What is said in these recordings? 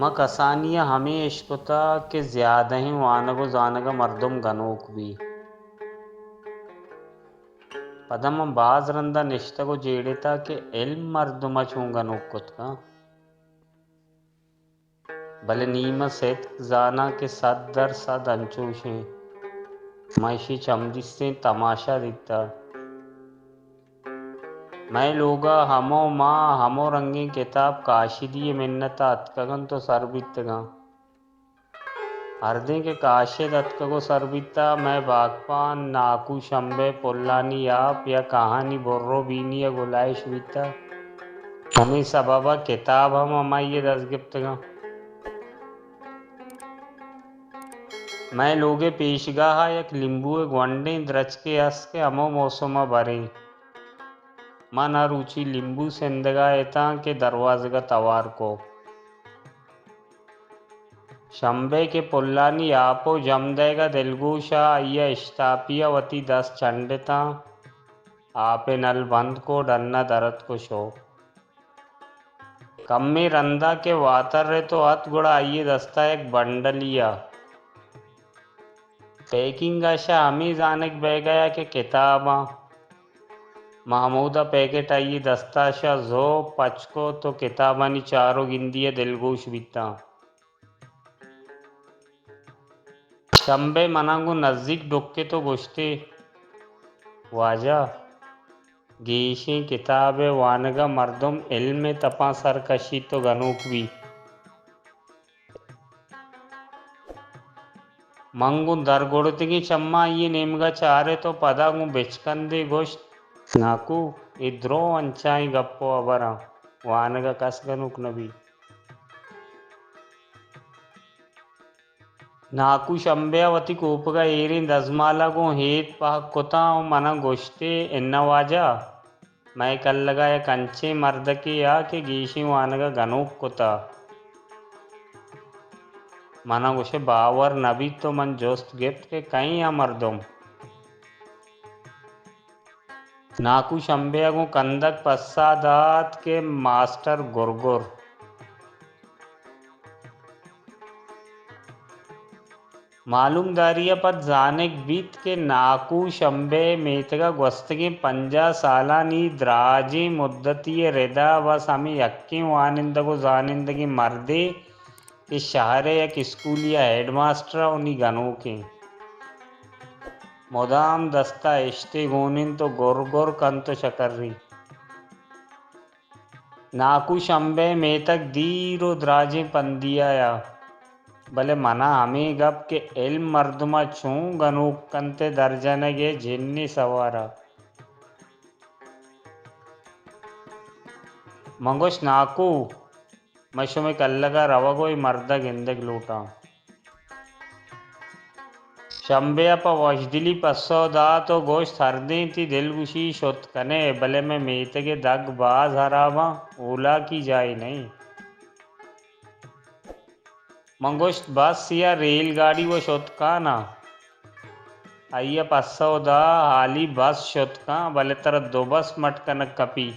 من کسانی ءَ ہمے اشکتہ کہ زیادہیں وانگ ءُ زانگ ءَ مردم گنوک بی۔ پدا من باز رندا نشتگ ءُ جیڑتہ کہ علم مردم ءَ چون گنوک کت کنت۔ بلے نی من ستک زاناں کہ سد در سد انچوش انت۔ من ایشی چمدیستیں تماشا دیتہ۔ مئے لوگ ءَ ہمو ماہ ہمو رنگیں کتاب کاشدی ءِ منت ءَ اتکگ انت ءُ سر بیتگ انت۔ ہردیں کہ کاشد اتکگ ءُ سر بیتہ، مئے باگپان ناکو شمبے پلانی آپ یا کاہانی برو بینی ءَ گلائیش بیتہ۔ ہمے سبب ءَ کتاب ہم ہمائی ءِ دست گپتگ انت۔ مئے لوگ ءِ پیشگاہ ءَ یک لیمبو ءِ گونڈیں درچکے است کہ ہمو موسم ءَ بریں۔ من ہر روچی لیمبو سندگ ءَ اتاں کہ دروازگ ءَ توار کو۔ شمبے کہ پلانی آپ ءُ جم دئیگ ءَ دلگوش ءَ، آئی ءَ اشتاپی ءَ وتی دست چنڈتاں، آپ ءِ نل بند کو، ڈن ءَ در اتک ءُ شو۔ کمے رندا کہ واتر ات ءُ ات، گڑا آئی ءِ دست ءَ یک بنڈلی ءَ پیکنگ ءَ شہ ہمے زانگ بئیگ ءَ کہ کتاباں۔ من ہمودا پیکٹ آئی ءِ دست ءَ شہ زوپ پچ کت ءُ کتابانی چار ءُ گندی ءَ دلگوش بیتاں۔ شمبے من ءَ گوں نزیک ڈکت ءُ گوشتے، واجہ! گیشیں کتاب ءِ وانگ ءَ مردم علم ءِ تپاں سر کشیت ءُ گنوک بیت۔ من گوں درگڑتگیں چماں آئی ءِ نیمگ ءَ چارت ءُ پدا گوں بچکندے گوشت، ناکو، اے درو انچائیں گپ ءُ ہبراں، وانگ ءَ کس گنوک نہ بیت۔ ناکو شمبے ءَ وتی کوپگ ءَ ایریں دزمال ءَ گوں ہید پہک کتاں ءُ من ءَ گوشتے، اناں واجہ! مئے کلگ ءَ یک انچیں مردکے ءَ کہ گیشیں وانگ ءَ گنوک کتہ۔ من ءَ گوشے باور نہ بیت ءُ من جست گپت کہ کئے آ مردم؟ ناکو شمبے ءَ گوں کندگ پسہ دات کہ ماسٹر گرگر۔ معلومداری ءَ پد زانگ بیت کہ ناکو شمبے ءِ میتگ ءَ گوستگیں پنجاہ سالانی دراجیں مدتی ءِ رد ءَ بس ہمے یکیں وانندگ ءُ زانندگیں مردے کہ شہر ءِ یک اسکولی ءِ ہیڈ ماسٹر ءَ ءُ نی گنوکیں۔ مدام دست ءَ اشتے گون انت ءُ گر گر کنت ءُ شکری۔ ناکو شمبے ءِ میتگ دیر ءُ دراجیں پندی ءَ ات، بلے من ءَ ہمے گپ کہ علم مردم ءَ چون گنوک کنت ءِ درجنگ ءِ جنے سوار ات۔ من گوشت، ناکو، من شمئے کلگ ءَ روگ ءُ اے مرد ءَ گندگ لوٹاں۔ شمبے ءَ پہ وشدلی پسو دات ءُ گوشت، ہردیں تئی دلگوشی شت کن ئے، بلے مئے میتگ ءِ دگ باز ہراب آں، اولاکی جاہے نہ انت۔ من گوشت، بس یا ریل گاڑی ءَ شت کن آں؟ آئی ءَ پسو دات، ہالی بس شت کن، بلے ترا دو بس مٹ کنگ کپیت۔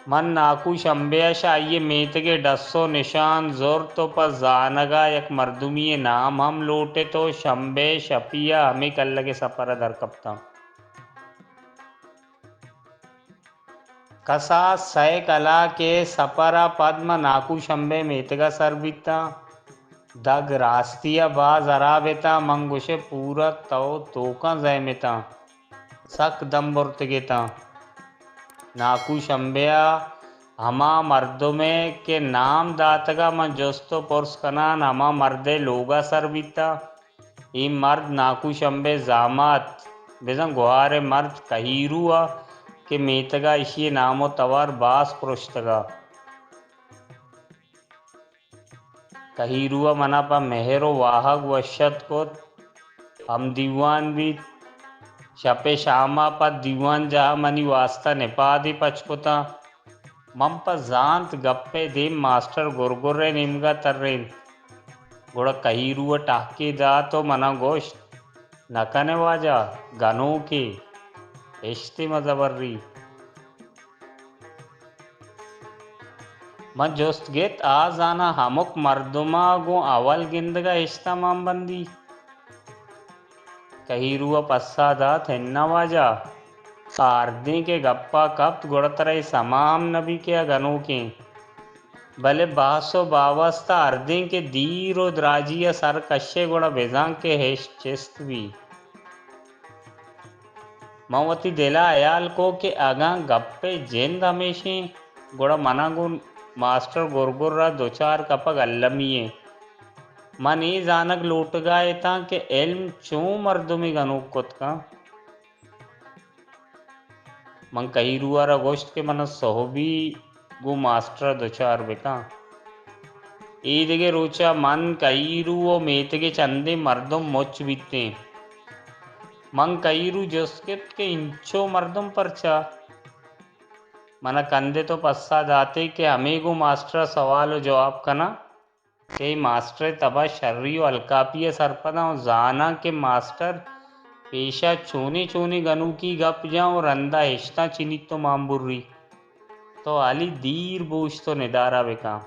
من ناکو شمبے ءَ شہ آئی ءِ میتگ ءِ ڈس ءُ نشان زرت ءُ پہ زانگ ءَ یک مردمی ءِ نام ہم لوٹت ءُ شمبے شپی ءَ ہمے کلگ ءِ سپر ءَ در کپتاں۔ کساس سئے کلاک ءِ سپر ءَ پد من ناکو شمبے ءِ میتگ ءَ سر بیتاں۔ دگ راستی ءَ باز ہراب اتاں، من گوشے پورا تو توکاں زہم اتاں۔ سک دم برتگ اتاں۔ ناکو شمبے ءَ ہما مردم ءَ کہ نام داتگ ءَ من جست ءُ پرس کنان، ہما مرد ءِ لوگ ءَ سر بیتاں۔ اے مرد ناکو شمبے ءِ زامات، بزاں گوہار ءِ مرد کہیرو ءَ کہ میتگ ءَ ایشی ءِ نام ءُ توار باز پرشتگ ءَ۔ کہیرو ءَ من ءَ پہ مہر ءُ واہگ وش اتک کت، ہم دیوان بیت۔ شپ ءِ شام ءَ پد دیوان جاہ ءَ منی واستہ نپادے پچ کتاں۔ من پہ زانت گپ ءِ دیم ماسٹر گرگر ءِ نیمگ ءَ ترینت۔ گڑا کہیرو ءَ ٹہکے دات ءُ من ءَ گوشت، نہ کن ئے واجہ، گنوکے، اشتے مزہ بری۔ من جست گپت، آ زاناں ہمک مردم ءَ گوں اول گندگ ءَ ہشتاں مان بندی؟ کہیرو ءَ پسہ دات، اناں واجہ، آ ہردیں کہ گپ ءَ کپت گڑا ترا اے سما ہم نہ بیت کہ آ گنوکیں۔ بلے بحث ءُ باوست ءَ ہردیں کہ دیر ءُ دراجی ءَ سر کشے گڑا بزاں کہ ہشت چست بیت۔ من وتی دل ءَ ہیال کو کہ اگاں گپ ءِ جند ہمیشیں، گڑا من ءَ گوں ماسٹر گرگر ءَ دو چار کپگ المی ایں۔ من اے زانگ لوٹگ ءَ اتاں کہ علم چون مردمے گنوک کت کنت۔ من کہیرو ءَ را گوشت کہ من ءَ سہبی گوں ماسٹر ءَ دچار بکن۔ اے دگہ روچ ءَ من، کہیرو ءُ میتگ ءِ چندیں مردم مچ بیتیں۔ من کہیرو جست گپت کہ انچو مردم پرچا؟ من ءَ کندت ءُ پسہ داتے کہ ہمے گوں ماسٹر ءَ سوال ءُ جواب کناں۔ تئی ماسٹر ءِ تب ءَ شری ءُ الکاپی ءَ سرپداں ءُ زاناں کہ ماسٹر پیش ءَ چونیں چونیں گنوکی گپ جاں ءُ رند ءَ ہشتاں چنیت ءُ مان بری۔ تو ہالی دیر بوشت ءُ ندارہ بکن۔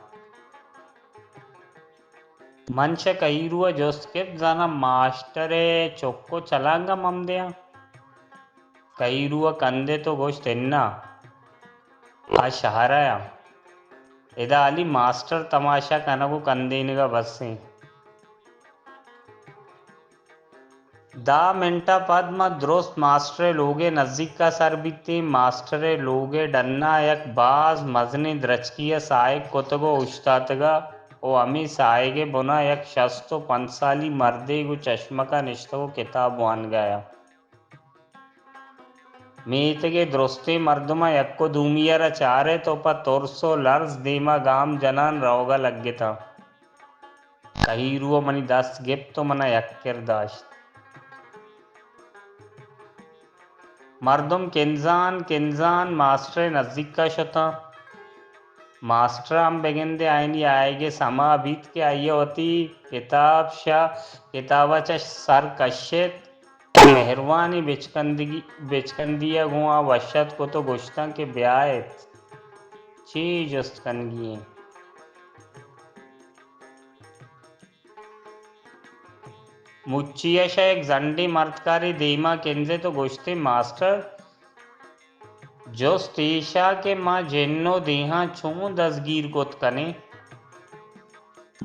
من چہ کہیرو ءَ جست گپت، زاناں ماسٹر ءِ چک ءُ چلانگ ءَ من دیاں؟ کہیرو ءَ کندت ءُ گوشت، اناں، آ شہر ءَ آں۔ ادا ہالی ماسٹر تماشا کنگ ءُ کندینگ ءَ بس ایں۔ دہ منٹ ءَ پد ما درست ماسٹر ءِ لوگ ءِ نزیک ءَ سر بیتیں۔ ماسٹر ءِ لوگ ءِ ڈن ءَ یک باز مزنیں درچکے ءَ ساہگ کتگ ءُ اوشتاتگ ءُ ہمے ساہگ ءِ بن ءَ یک شست ءُ پنچ سالی مردے گوں چشمک ءَ نشتگ ءُ کتاب وانگ ءَ اَت۔ میتگ ءِ درستیں مردماں یک ءُ دومی ءَ را چارت ءُ پہ ترس ءُ لرز دیم ءَ گام جنان روگ ءَ لگتاں۔ کہیرو ءَ منی دست گپت ءُ من ءَ یک کر داشت۔ مردم کنزان کنزان ماسٹر ءِ نزیک ءَ شتاں۔ ماسٹر ءَ ہم بگندے آیانی آیگ ءِ سما بیت کہ آئی ءَ وتی کتاب شہ کتاب ءَ چہ سر کشت۔ مہروانی بچکندگی، بچکندی ءَ گوں آ وش اتک کت ءُ گوشتاں کہ بیا ات، چے جست کنگی ایں؟ مچی ءَ شہ یک زنڈیں مردکارے دیم ءَ کنزت ءُ گوشت ئے، ماسٹر، جست ایش ءَ کہ ما جن ءُ دیہاں چون دزگیر کت کنیں؟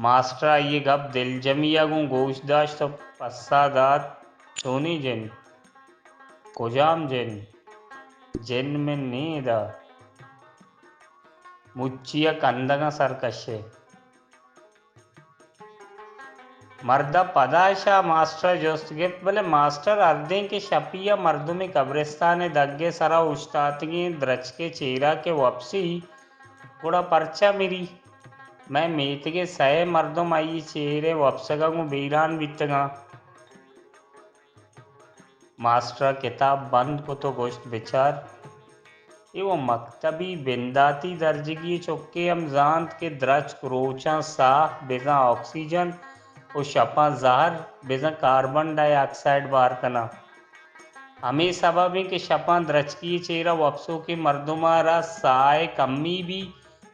ماسٹر ءَ آئی ءِ گپ دلجمی ءَ گوں گوش داشت ءُ پسہ دات، چونیں جن؟ کجام جن؟ جن من نیں ادا۔ مچی ءَ کندگاں سر کش ئے۔ مرد ءَ پدا شہ ماسٹر ءَ جست گپت، بلے ماسٹر، ہردیں کہ شپی ءَ مردمے قبرستان ءِ دگ ءِ سرا اوشتاتگیں درچک ءِ چیرا کہ وپسی، گڑا پرچا مری؟ مئے میتگ ءِ سئے مردم آئی ءِ چیر ءِ وپسگ ءَ گوں بیران بیتگاں۔ ماسٹر ءَ کتاب بند کت ءُ گوشت، بچار، اے وَ مکتبی بنداتی درجگی چکے ہم زانت کہ درچک روچاں ساہ بزاں آکسیجن ءُ شپاں زہر بزاں کاربن ڈائی آکسائیڈ بار کناں۔ ہمے سبب اِنت کہ شپاں درچکی ءِ چیرا وپسوکیں مردماں را ساہ ءِ کمی بی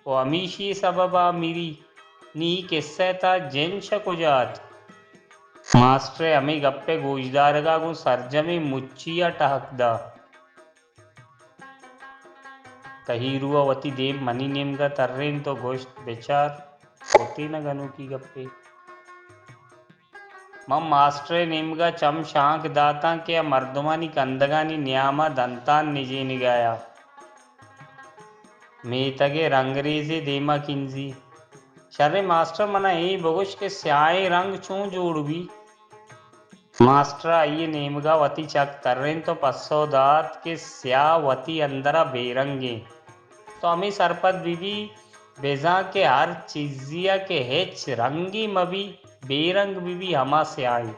ءُ ہمیشی ءِ سبب ءَ مری۔ نی کسہ ءِ تہا جن شہ کجا ات؟ ماسٹر ءِ ہمے گپ ءِ گوشدارگ ءَ گوں سرجمیں مچی ءَ ٹہک دات۔ کہیرو ءَ وتی دیم منی نیمگ ءَ ترینت ءُ گوشت، بچار، وتی نہ گنوکی گپے۔ من ماسٹر ءِ نیمگ ءَ چم شانک داتاں کہ آ مردمانی کندگانی نیام ءَ دنتان نجینگ ءَ آں۔ میتگ ءِ رنگریزے دیم ءَ کنزی۔ شریں ماسٹر، من ءَ اے بگوش کہ سیاہیں رنگ چون جوڑ بی؟ ماسٹر ءَ آئی ءِ نیمگ ءَ وتی چک ترینت ءُ پسو دات کہ سیاہ وتی اندر ءَ بے رنگ ایں۔ تو ہمے سرپد بہ بی، بزاں کہ ہر چیزے ءَ کہ ہچ رنگے مہ بی، بے رنگ بہ بی، ہما سیاہ ایں۔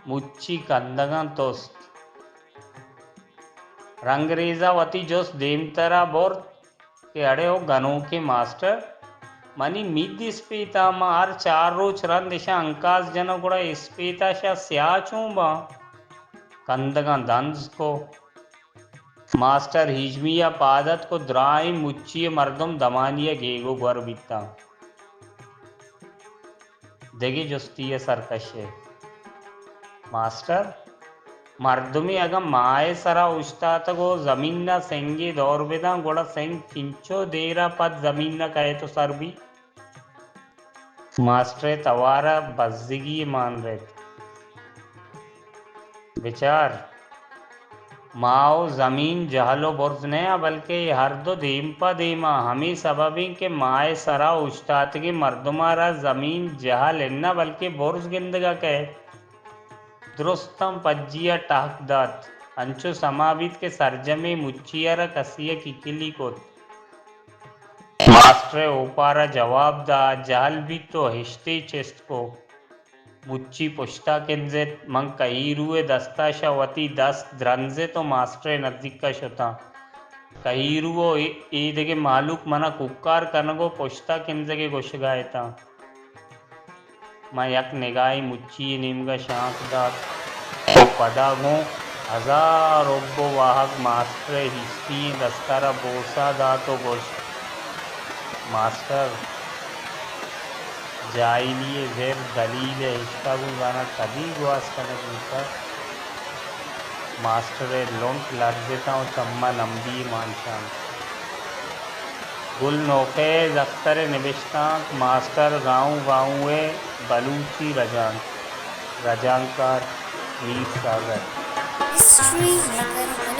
مچی کندگاں تست۔ رنگریز ءَ وتی جست دیمتر ءَ برت کہ اڑے او گنوکیں ماسٹر، منی مید اسپیتاں، ما ہر چار روچ رند اشاں انکاس جناں، گڑا اسپیت ءَ شہ سیاہ چون باں؟ کندگاں دنز کو۔ ماسٹر ہیژمی ءَ پاد اتک ءُ درائیں مچی ءِ مردم دمانی ءَ گیگ ءُ گور بیتاں۔ دگہ جستی ءِ سرکش ئے۔ ماسٹر، مردمے اگاں ماہ ءِ سرا اوشتاتگ ءُ زمین ءَ سنگے دور بداں، گڑا سنگ چنچو دیر ءَ پد زمین ءَ کئیت ءُ سر بیت؟ ماسٹر ءِ توار ءَ بزگی مان رہت۔ بچار، ماہ ءُ زمین جہل ءُ برز نہ آں، بلکہ اے ہر دو دیم پہ دیم آں۔ ہمے سبب انت کہ ماہ ءِ سرا اوشتاتگیں مردماں را زمین جہل اناں، بلکہ برز گندگ ءَ کئیت۔ درستاں پجی ءَ ٹہک دات۔ انچو سما بیت کہ سرجمیں مچی ءَ را کسے ءَ ککلی کت۔ ماسٹر ءِ اوپار ءَ جواب دات، جہل بیت ءُ ہشتے چست کت۔ مچی پشتا کنزت۔ من کہیرو ءِ دستا شہ وتی دست درنزت ءُ ماسٹر ءِ نزیکا شتاں۔ کہیرو ءُ اے، اے دگہ مہلوک منا کوکار کنگ ءُ پشتا کنزگ ءِ گوشگا اتاں۔ من یک نگاہے مچی ءِ نیمگا شانک دات ءُ پدا گوں ہزار حب ءُ واہگ ماسٹر ءِ ہستی ئیں دستا را بوسا دات ءُ گوشت، ماسٹر! جاہلی ءِ زر دلیل ءِ عشق ءَ گوں زاناں کدی گواز کنگ بوتگ؟ ماسٹر ءِ لنٹ لرزتاں ءُ چماں نمبی مان شانت۔ گل نوخہ ءِ دفتر ءِ نبشتانک، ماسٹر گاؤں گاؤں ءِ بلوچی رجانک، رجانکار میر ساگر۔ ہسٹری نگر۔